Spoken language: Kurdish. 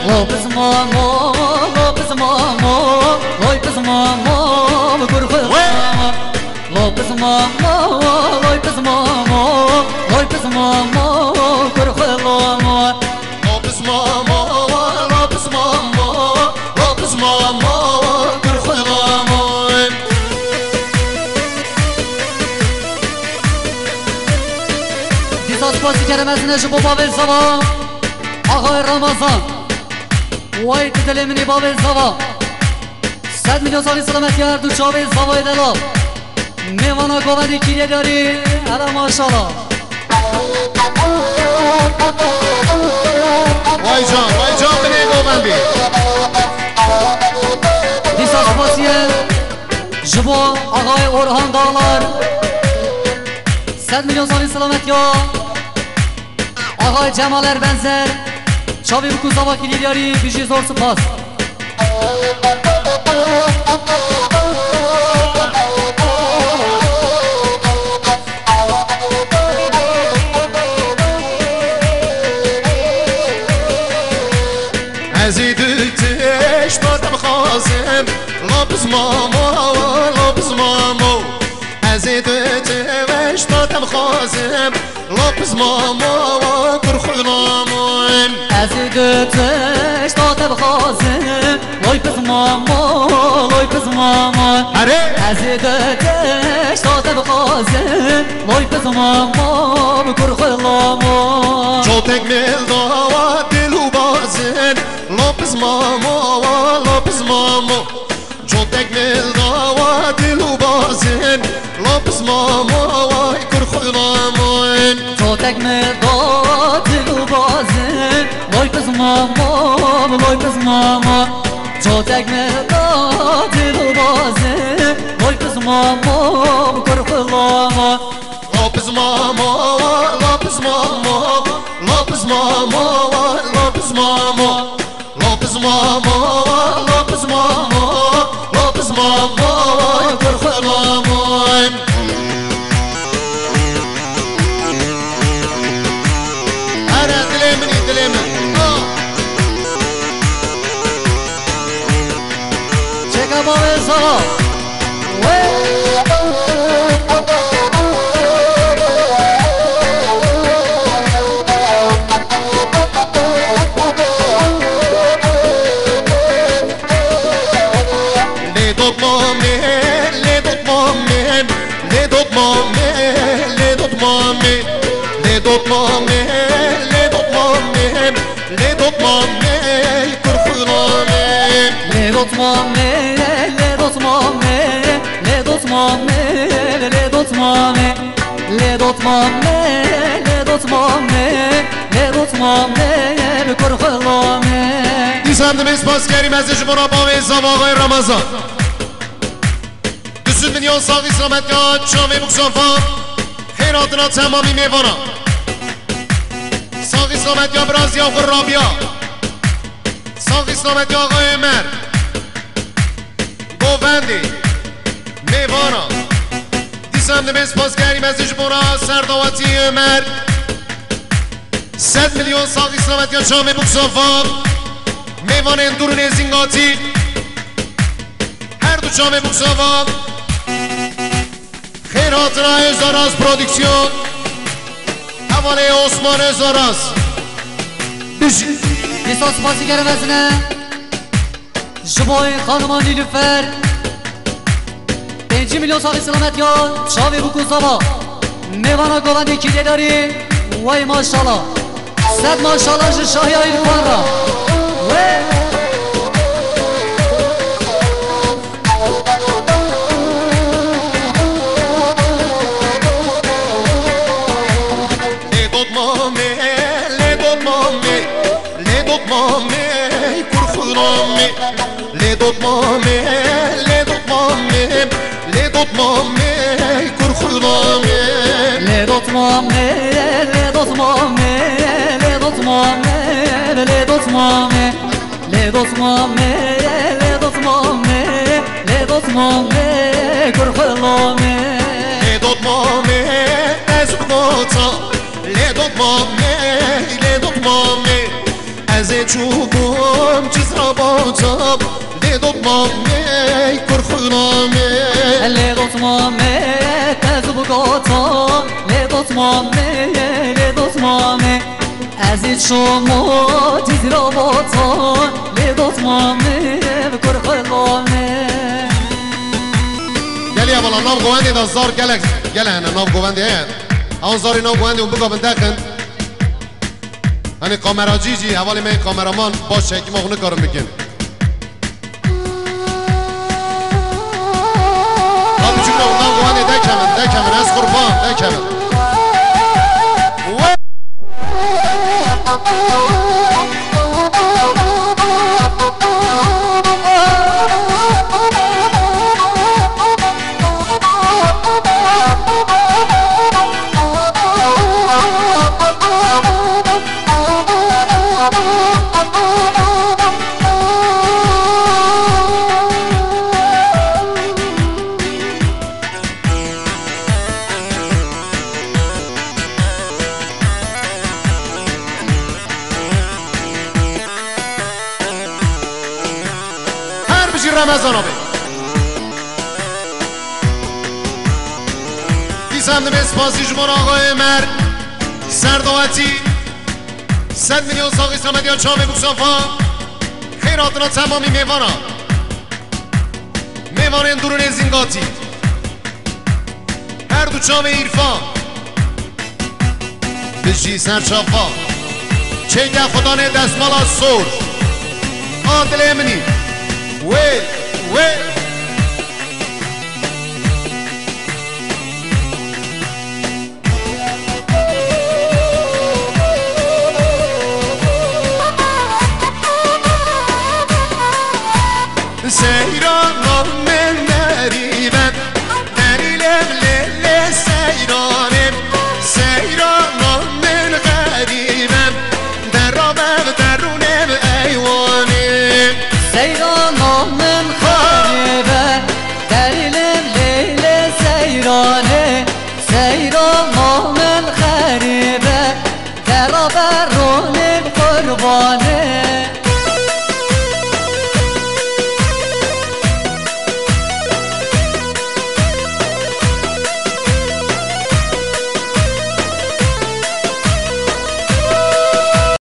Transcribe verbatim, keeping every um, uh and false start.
Lopez mamo, lopez mamo, lopez mamo, kurxu mamo. Lopez mamo, lopez mamo, lopez mamo, kurxu mamo. Lopez mamo, lopez mamo, lopez mamo, kurxu mamo. Dîsa spasî kerem ezine ji bo bavê zava. Axayê Ramazan. Way tu dilê min î bavê zava. Sed milyon salî selamet ya her du çavê zavayê delal. Mêvana govendî kîrê darî. Hele maşallah. Vay can, vay can binê govendî. Dîsa spasiye ji bo axayê Orhan Dağlar. Sed milyon salî selamet ya. Axayê Cemal Erbenzer, çavê bikû zava kîlîlyarî, bijî zor spas. Ez ê du tişt te bixwazim, lopez mamo, lopez mamo. Ez ê du tişt te bixwazim, lopez mamo, kurxu mamo. Ez ê du tişt te bixwazim, lopez mamo, lopez mamo. Erê! Ez ê du tişt te bixwazim, lopez mamo, kurxu mamo. Çotek mil dawa dil û bazin, lopez mamo, lopez mamo. Cotek mil dawa dil û bazin, lopez mamo, way kurxu mamo. Cotek mil da dil û bazin, lopez mamo, lopez mamo. Cotek mil da dil û bazin, lopez mamo, kurxu mamo. Lopez mamo, lopez mamo, lopez mamo, lopez mamo. Lopez mamo, lopez mamo, lopez mamo, kurxu mamo. Here dilê min î, dilê min. Ha. Çeka bavê zava. Lê dotma me, lê dotma me, lê dotma me, lê dotma me, lê dotma me, lê dotma me, lê dotma me, kurxu mamo. Lê dotma me, lê dotma me, lê dotma me, lê dotma me, lê dotma me, lê dotma me, lê dotma me, kurxu mamo. Dîsa em dibê spas kerîm ez ê ji bo bavê zava axayê Ramazan. Du sed milyon saxî selamet ya çavê bûk zava. Xêr hatina temamî mêvana. Saxî selamet ya birazîya xwe Rabîa. Saxî selamet ya axayê Ömer. Govendê. Mêvana. Dîsa em dibê spas kerîm ez ê ji bo serdawetî Ömer. Sed milyon saxî selamet ya çavê bûk zava. Mêvanên dûr û nêzîngatî. Her du çavê bûk zava. Xêr hatina Özaras Prodüksiyon. Hevalê Osman Özaras. Bijî. Dîsa spasî kerem ezine. Ji bo xanima Nîlüfer. Pêncî milyon saxî selamet ya çavê bûk û zava. Mêvana govendê kîrê darî. Wey maşallah. Sed maşallah ji Şahiya Îrfan re. Wey. Lê dotma me, lê dotma me, lê dotma me, kurxu mamo. Lê dotma me, lê dotma me, lê dotma me, kurxu mamo. Lê dotma me, lê dotma me, lê dotma me, lê dotma me. Lê dotma me, lê dotma me, lê dotma me, kurxu mamo. Lê dotma me, ez bigota. Lê dotma me, lê dotma me, ez ê çûbû. Çizra bacam, lê dotma me, kurxuna me. Lê dotma me, te zû bigota, lê dotma me, lê dotma me. Ez ê çoma Cizîra bota, lê dotma me, kurxuna me. Gelî hevala, nav govendê de zar gelek, gele hene nav govendê heye. Ew zarê nav govendê hûn bigabin deqin. Hani kameracî jî, hevalê me kameraman baş çekîma xwe nikarin bikin. Ha biçûk ne, ondan guhanê dekevin, dekevin, ez qurban, dekevin. We- Her bijî Remezan abi. Dîsa em dibê spasî ji bo Axayê Mer, Serdawetî, sed milyon saxî selametiya çavê Bûksafa, xêr hatina temamî mêvana. Mêvanên durûnê Zîngatî, her du çavê Îrfan, bijî serçava, çêke xudanê destmala sor, a dilê min î, wê, wê.